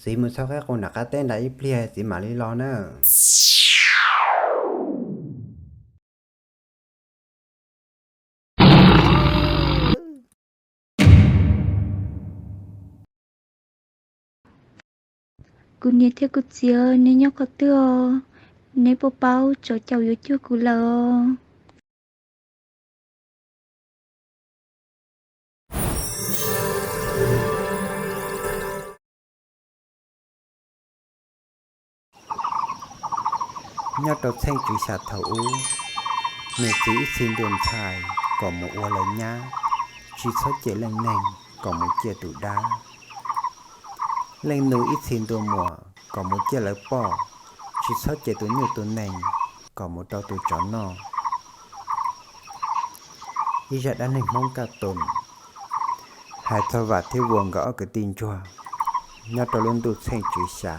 Txiv mus txhawb qaib qus nram qab teb nrad ib pliag txiv mam li los na. Kuv niam thiab kuv txiv, neb nyob qhov twg os? Neb puas paub tsov caum yuav cuag kuv lawm os? Nyob rau txheej tswv xya thaum ub, nws txwv ib txhia ntuas ntxhais kom mus ua lawv nyab, tsis txhob cem leej neeg kom mus ciaj tus dab. Leej nus ib txhia ntuas muam kom mus ciaj lawv poj, tsis txhob cem tus nyuj tus nees kom mus rau tus tsov noj. Ib zaj dab neeg Hmoob kaj tus, hais txog Vam thiab Vuas nkawd ob kwv tij ntsuag nyob rau lub ntuj txheej tswv xya.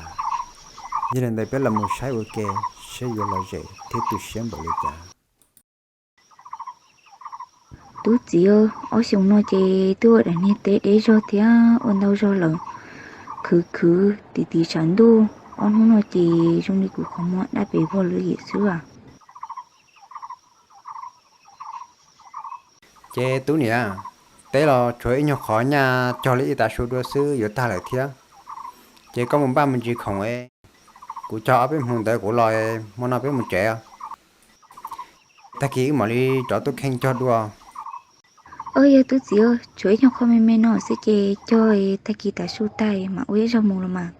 Yog li ntawd peb los mus saib ua ke seb yuav lom zem thiab tu siab npaum li cas. Tub txiv, ob xyoos no ces twb ua daim niag teb deb zog thiab ua ntau zog lawm, khwv khwv tiv tiv tshav ntuj, ob hnub no ces zoo li kuv qhov muag daj pes vog lawm xwb as. Ces tub niam, teb los tshuav ib nyuag qhov nyaj cog li ib tav su dua xwb yuav tag lawm thiab. Ces koj mus npaj mus ntsis khoom es kuv cog ob peb hmo ntawd kuv los, hmo no peb mus tsev. Tag kis wb mam li rov tuaj kheej cog dua. Yog tub txiv, tshuav ib nyuag qho me me no xwb ces cog tag kis tav su tag mam ua ib zaug mus los mas.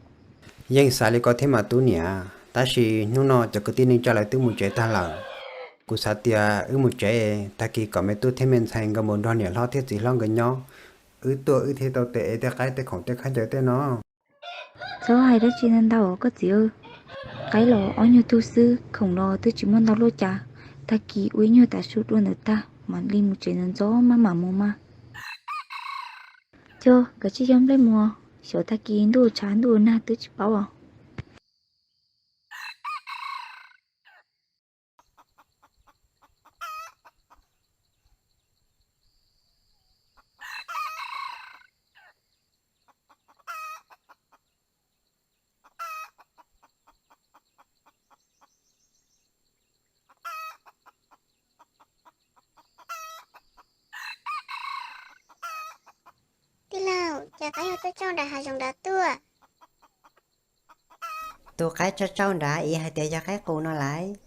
Yeej xav li ko thiab mas tub niam, tab sis hnub no cov kwv tij neej tsa lawv twb mus tsev tag lawm. Kuv xav tias wb mus tsev, tag kis kom me tub thiab me ntxhais nkawd mus nrog niam hlob thiab txiv hlob nkawd nyob, wb tuaj wb thiaj tau tes ev tej qaib tej khoom tej khaub ncaws tej no. Txhob hais dab tsi ntau ntau koj txiv, qaib los ob nyuag tug xwb, khoom los twb tsis muaj ntau luaj cas, tag kis ua ib nyuag tav su dua ntawd tag mam li mus tsev ntxov ntxov maj mam mus mas. Cog, kav tsij cog nplej mus, xyov tag kis ntuj tshav ntuj nag twb tsis paub os. Tij laug, cas qaib yuav tsauj tsauj nram hav zoov nrad tuaj? Tus qaib tsauj tsauj nrad ib hais tias yog qaib qus no lais.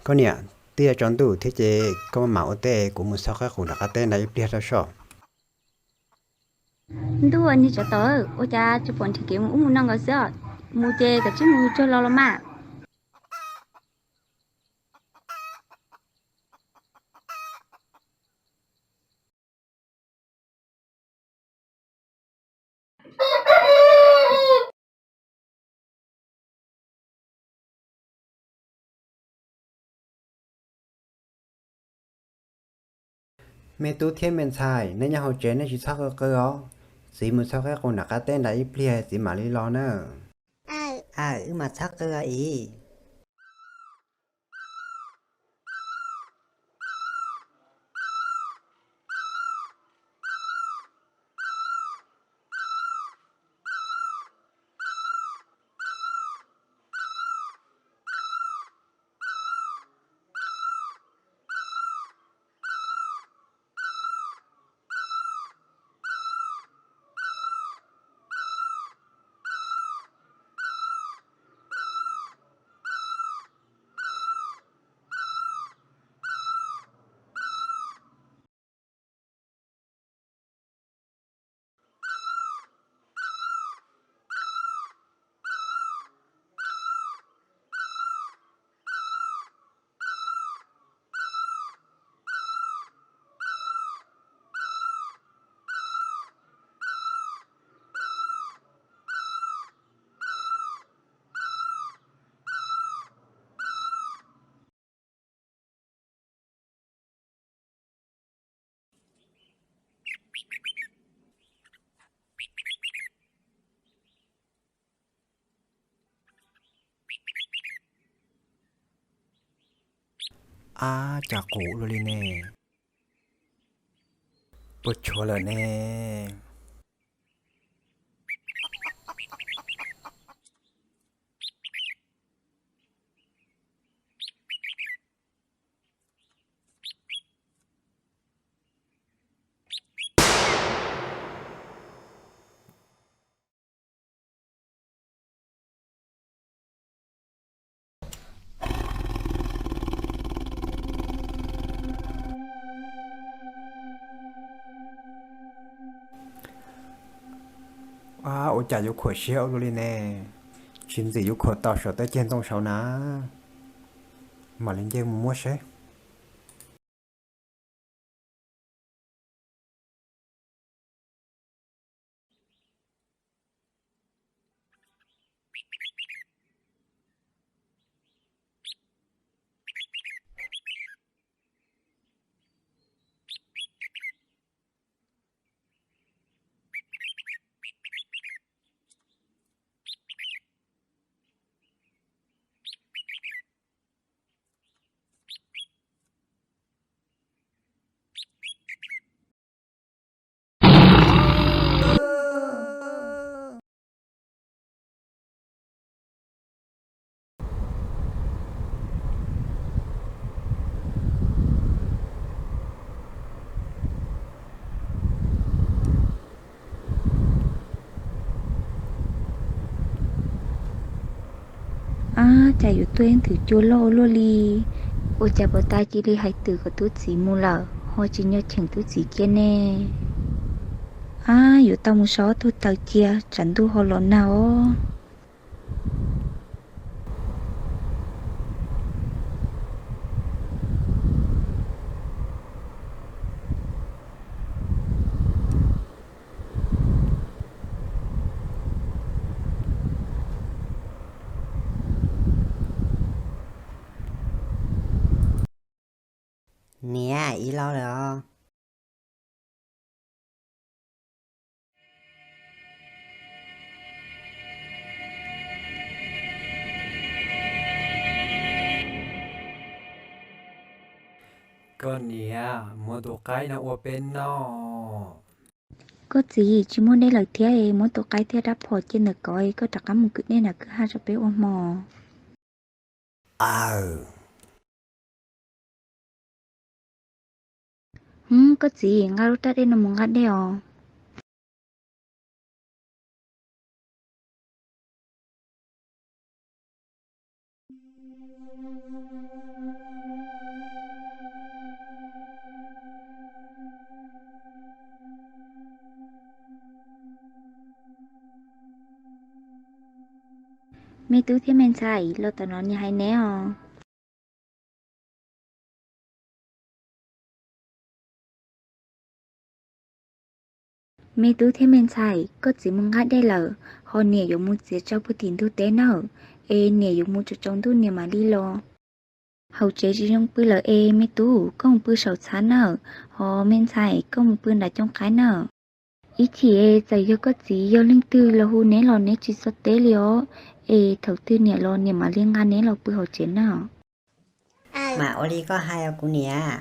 Koj niam, twb yuav tsaus ntuj thiab ces koj maj mam ua teb, kuv mus txhawb qaib qus nram qab teb ntawd ib pliag rau soj. Ntuj, niag tsov tom, ua cas tsis pom nrhiav kev mus ub mus no nkaus xwb os? Mus ces kav tsij mus tsuag los los mas. Me tub thiab me ntxhais, nej nyob hauv tsev nej tsis txhob qw qw os. Txiv mus txhawb qaib qus nram qab teb nrad ib pliag txiv mam li los na. Aw, wb mas txhob qw os txiv. Ab, cas qus luaj li ne? Puas tshuav lawm ne? Ab, ua cas yuav khuam siab ua luaj li ne? Tsis ntxim yuav khuam tau saum tej ceg ntoo saud na. Mam li nce mus muab seb. Ab, cas yuav tuaj ib nthwv cua loj ua luaj li. Ua cas puag ta cia li hais twm kom tub txib mus lawm ho tsis nco cheem tub txib cia ne? Ab, yuav tau mus so ob tug taws cia tsam ntuj ho los nag os. Niam, ib los lawm os. Koj niam, muab tus qaib no ua peb noj. Koj txiv, tsis muaj dej lawm thiab, muab tus qaib thiab rab phom cia ntawm ko, koj rov qab mus kwv dej nram kwj ha rau peb ua hmo. Aw. Hm, koj txiv, nqa lub rab dej no mus nqa dej os. Me tub thiab me ntxhais, los tom no niam hais neb os. Me tub thiab me ntxhais, koj txiv mus nqa dej lawm, ho niam yuav mus txiav tsau puag tim ntug teb nawb, es niam yuav mus tsaus tsaus ntuj niam mam li los. Hauv tsev tsis zoo pw lawm es me tub koj mus pw saum txhab nawb, ho me ntxhais koj mus pw nram cooj qaib nawb. Ib chim es txawm yog koj txiv yog leej twg los hu neb los neb tsis txhob teb li os, es thaum twg niam los niam mam li nqa neb los pw hauv tsev nawb. Mam ua li koj hais os kuv niam.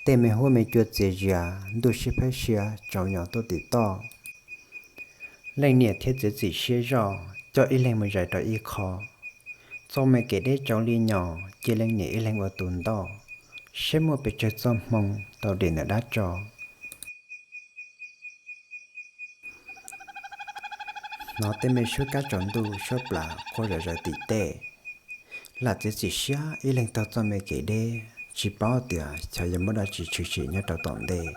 Tej me huab me cua txias zias, ntuj sib phaib siab, tsaus nyo tuaj tim toj. Leej niam thiab txiav txim siab zoj, coj ib leeg mus zais rau ib qho. Txoj me kev deb tsaus li nyos, cia leej niam ib leeg ua tus ntoj, saib muaj pes tsawg txoj hmoo tau dim ntawm dab tso. Hnov tej me suab kab tsaus ntuj suab plas quaj zom zaws tim tej. Lam txiav txim siab ib leeg taug txoj me kev deb, tsis paub tias xyov yuav muaj dab tsi tshwm sim nyob rau tom ntej.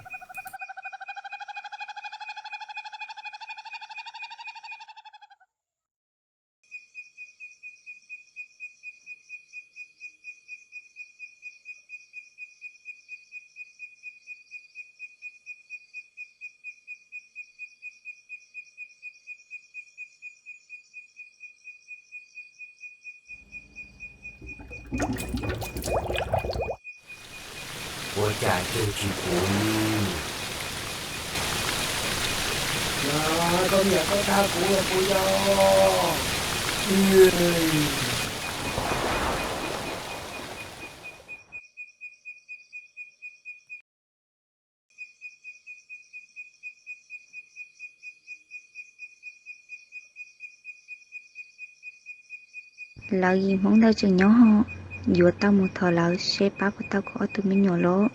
Ua cas cuag tsis puv li? Koj niam, koj dag kuv los puas yog? Lawv yim Hmoob ntawd tseem nyob ho, yuav tau mus thov lawv seb pab puas tau kuv ob tug me nyuam lauj.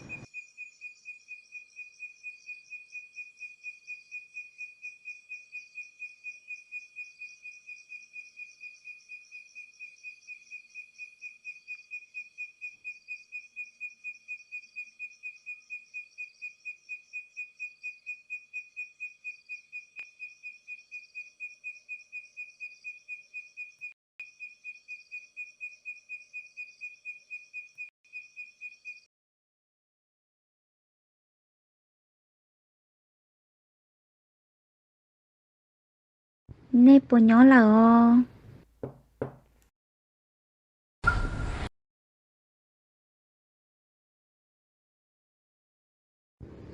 Nej puas nyob lawm os?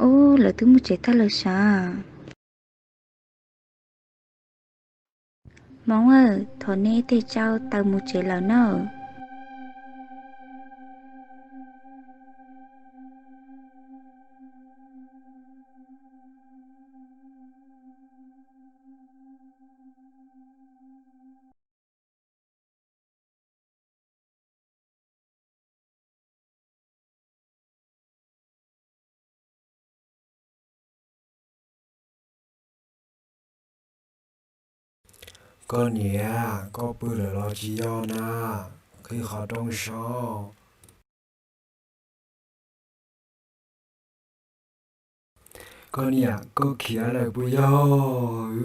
Ub, lawv twb mus tsev tag lawm sav. Hmoob aw, thov nej tej tsau taws mus tsev lawm nawb. Koj niam, koj pw lawm los tsis yog na? Qhib qhov rooj so. Koj niam, koj khiav lawm puas yog?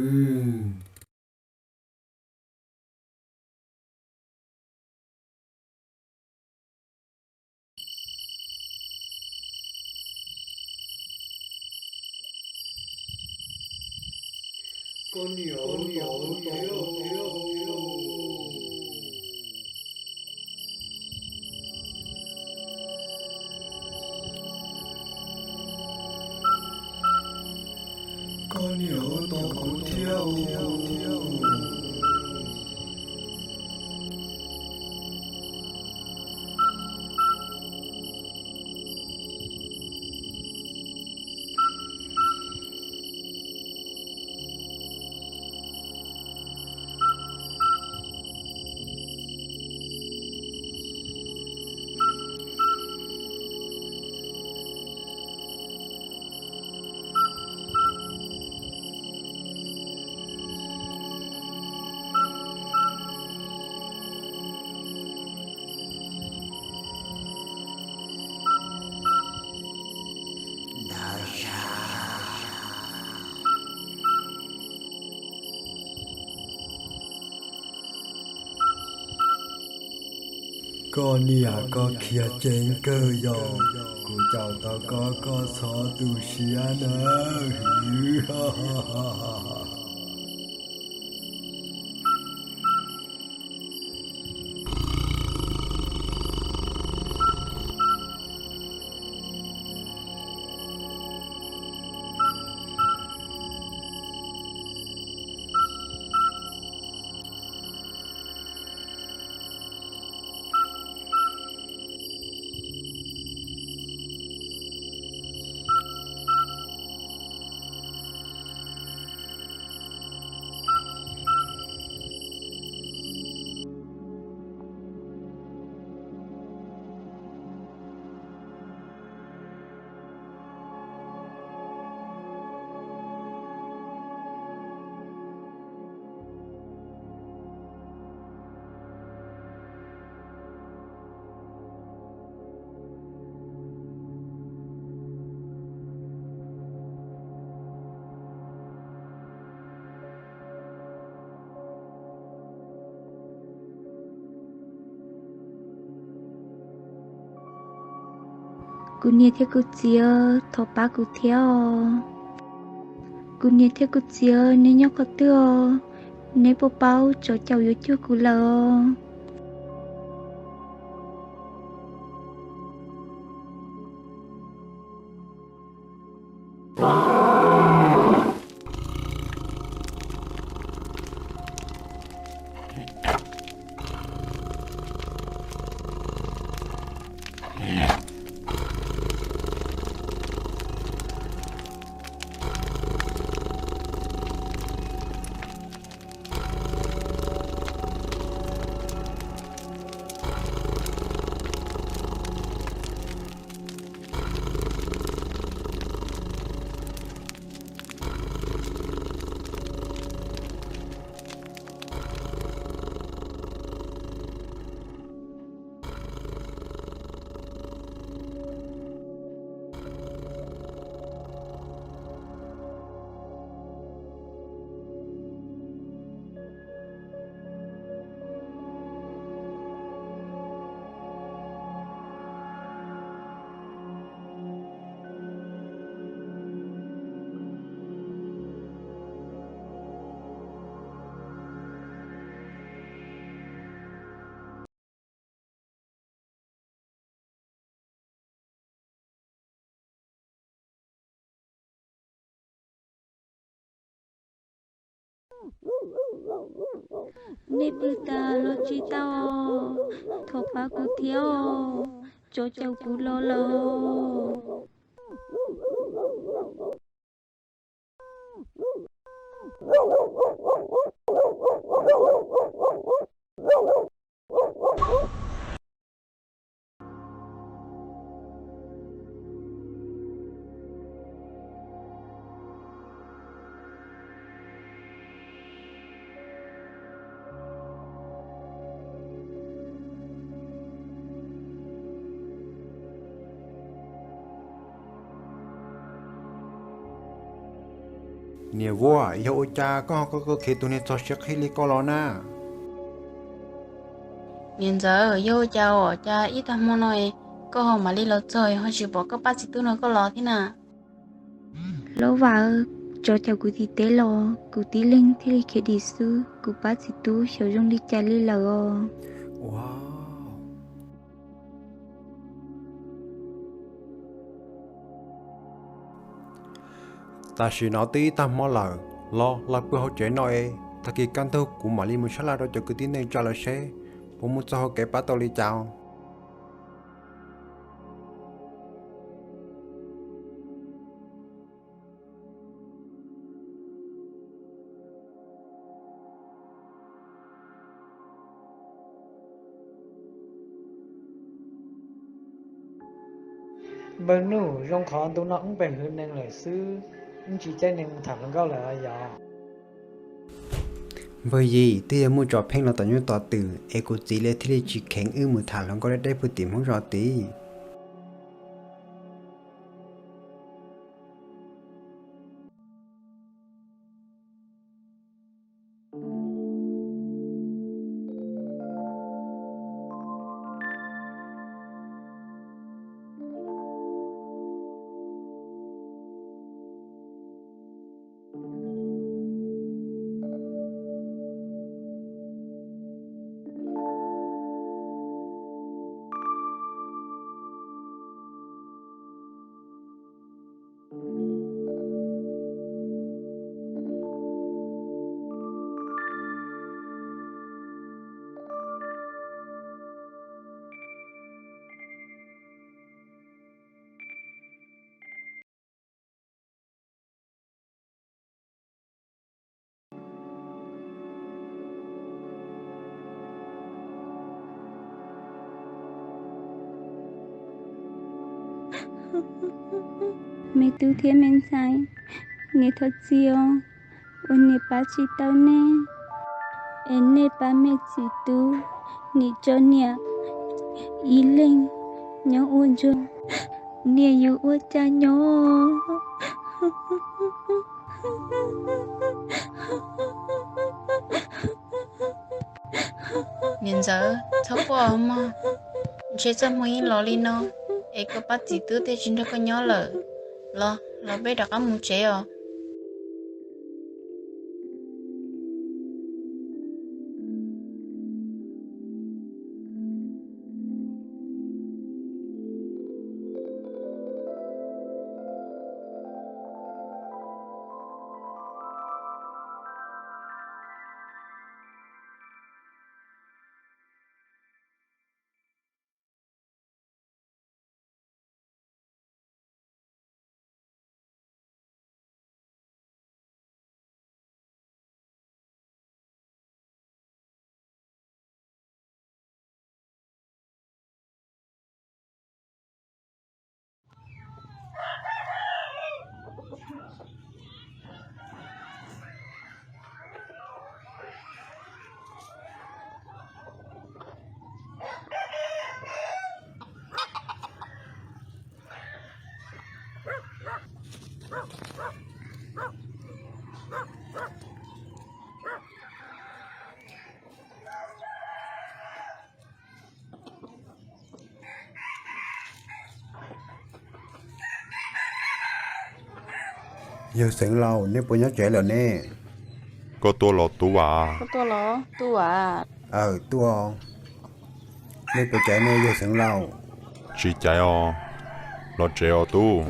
Koj niam, koj niam, koj niam, tos kuv thiab. Koj niam, koj khiav ceev kawg yog, kuv caum tau koj, koj txhob tu siab nawb. Kuv niam thiab kuv txiv, thov pab kuv thiab os. Kuv niam thiab kuv txiv, neb nyob qhov twg os? Neb puas paub tsov caum yuav cuag kuv lawm os? Nej pw tas los tsis tau, thov pab kuv thiab os, tsov caum kuv los lawm. Niam vuab, yog ua cas koj ho khiav tus niag txog siav qhi li ko los na? Niam ntxawm, yog ua cas os, cas ib tag hmo no koj ho mam li los txog ho tsis pom koj pab txiv tub nrog koj los thiab na? Lauj Vam, tsov caum kuv tim teb los kuv tib leeg thiaj li khiav dim xwb, kuv pab txiv tub xyov zoo li cas li lawm os. Tam sim no twb ib tag hmo lawm, los los pw hauv tsev no es tag kis kaj ntug kuv mam li mus sab laj rau cov kwv tij neej tsa lawv seb puas mus txog hauv kev pab tau li cas. Npawg Nuj, zoo qhov ntu no wb pem hwv neeg lawm xwb, wb tsis caij neeg mus tham hluas nkauj lawm yog? Npawg Yim, twb yog muaj tsov pheej los tom nyuj tom twm es kuv txiv li thiaj li tsis kheev wb mus tham hluas nkauj deb deb puag tim Hmoob zos tid. Me tub thiab me ntxhais, niam thov txim os, uas niam pab tsis tau nej, es nej pab mej txiv tub, nim tso niam ib leeg nyob ua ntsuag, niam yuav ua cas nyob? Niam ntxawm, txhob quaj mog, ntshe txoj hmoo yeej los li no. es koj pab txiv tub thiaj tsis nrog koj nyob lawm. Los, los peb rov qab mus tsev os. Yawg Xeev Laus, nej puas nyob tsev lawm ne? Koj tuaj los tub Vas? Aw, tuaj. Nej puas caiv ne yawg Xeev Laus? Tsis caiv os. Los tsev os tub.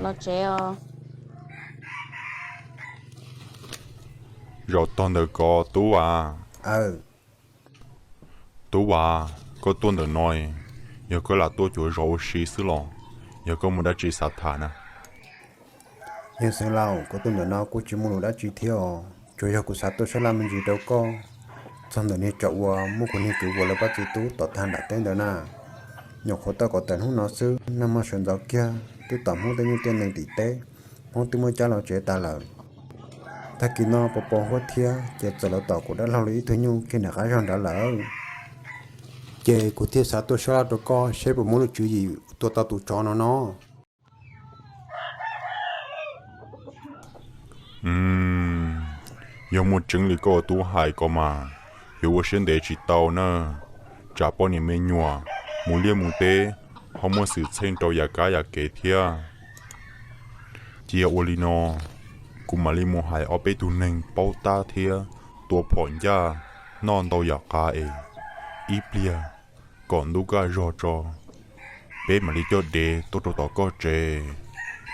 Zaum tog ntawm ko tub Vas. Tub Vas, koj tuaj ntawm no, yog koj lam tuaj cuav zos ua si xwb los yog koj muaj dab tsi xav tham na? Yawg Xeev Laus, kuv tuaj ntawm no kuj tsis muaj lus dab tsi thiab os, tsuas yog kuv xav tuaj sab laj me ntsis rau koj txog ntawm niag tsov uas muab kuv niag kwv Vas lawv pab txiv tub tom tag nram teb ntawd na. Nyuam qhuav tau kom tawm hnub no xwb, nag hmo sawv ntxov kiag twb tom Hmoob tej nyuj tej nees tim teb, Hmoob twb muab cab los tsev tas lawm. Tag kis no pos pos huab thiab ces txawm los tom kuv dab laug li ib tug nyuj kiag nram qab zog nrad lawm. Ces kuv thiaj xav tuaj sab laj rau koj seb puas muaj lub tswv yim tua tau tus tsov no no. Yog muaj tseeb li koj ua tub hais ko mas, yuav ua siab ntev tsis tau na, tsam poj niam me nyuam mus liaj mus teb ho muaj xwm txheej rau yam kab yam kev thiab. Cia ua li no, kuv mam li mus hais ob peb tug neeg paub tab thiab tua phom ncaj noj ntau yam qab es ib pliag kom ntub kaj zog tso, peb mam li coj dev tuaj rau tom koj tsev,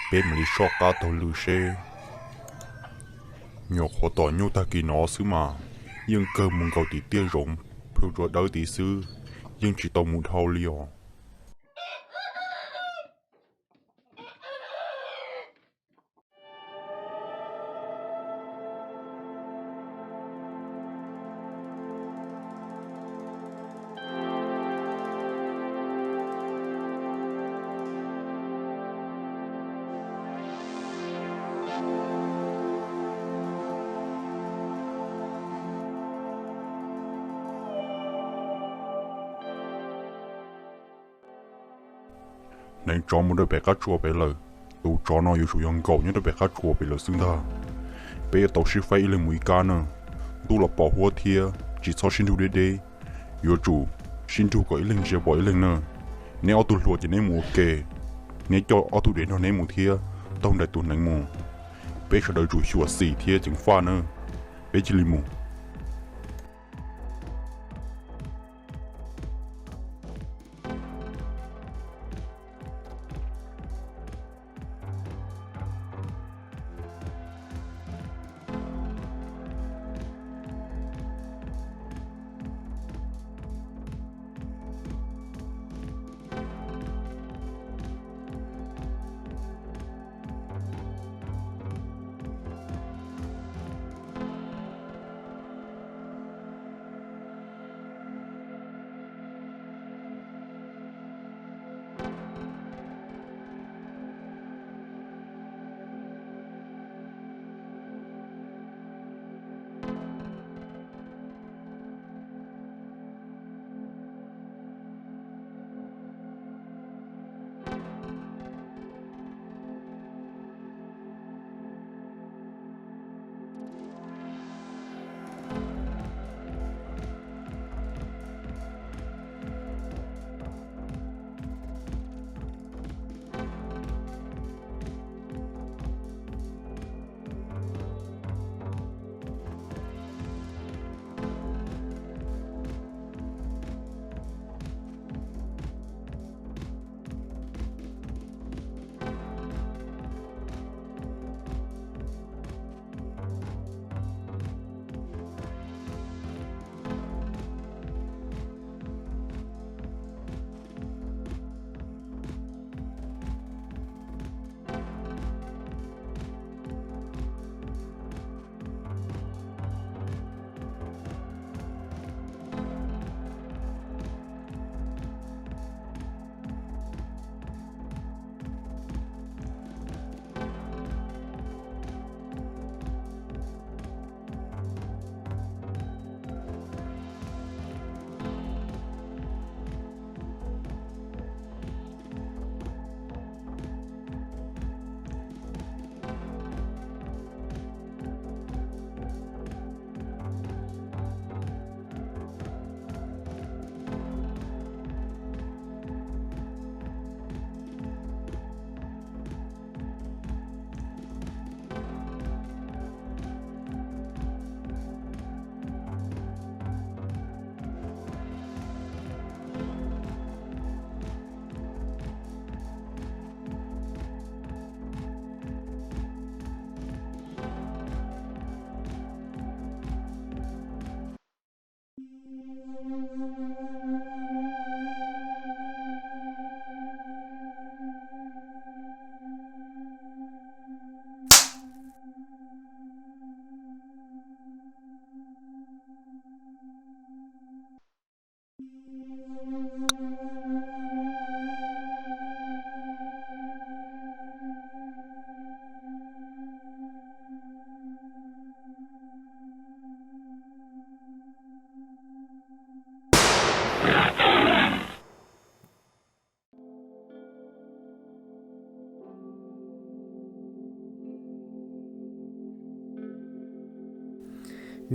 peb mam li soj qab taug lw seb. Nyuam qhuav tom nyuj tag kis no xwb mas yeej kawg mus nkaus tim tiaj zoov plhu tsua dawb tid xwb, yeej tsis tau mus dhau li os. Hneev tsov mus rau pem qab tsua pem lawm. Tus tsov no yuav tsum yog nkaum nyob rau pem qab tsua pem lawm xwb ntag. Peb yuav tau sib faib ib leeg mus ib kab na. Ntuj los pos huab thiab, tsis txhob sib nrug deb deb, yuav tsum sib nrug kom ib leeg ntsia pom ib leeg na. Neb ob tug hluas ces neb mus ua ke, neb coj ob tug dev nrog neb mus thiab taug nraim tus hneev mus. Peb sawv daws tsum xyuam xim thiab ceev faj na. Peb cia li mus.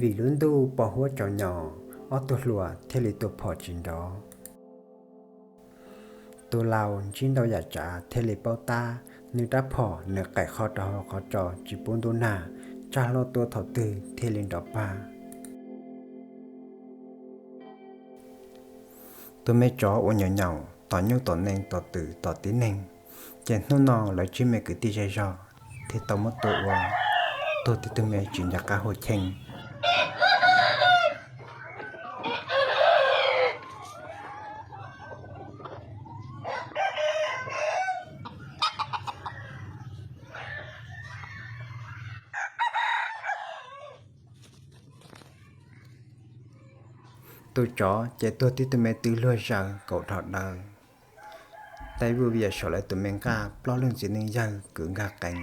Vim lub ntuj pos huab tsaus nyos, ob tug hluas thiaj li tua phom tsis nrov. Tus laus ntsib ntau yam tsav thiaj li paub tab, nws rab phom nws qaim qho rau hauv qhov tsos tsis pub ntuj nag, tsa hlo tua thaum twg thiaj li nrov pag. Tus me tsov uas nyaum nyaum tom nyuj tom nees tom twm tom tib neeg, ces hnub no lawv tsib me kwv tij zej zog thiaj tau muab tua ua tuag tib tug me tsis nco qab hua cheej. Tus tsov ces tuag tib tug me tw luag zaws kaum dhos daws. Tais vuj vias saum lawv tus me nqaj plaub leeg txiv neej yawg kwv nkag qees.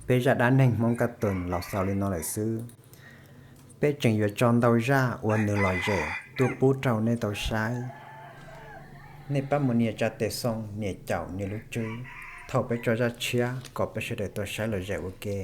Peb zaj dab neeg Hmoob Kaj Toom los xaus li no lawm xwb. Peb tseem yuav tso ntau zaj uas nws lom zem tuaj pub rau nej tau saib. Nej pab mus nias tsa tes xoo, nias caum, nias lub tswb thaum peb tso zaj tshiab kom peb sawv daws tau saib lom zem ua ke.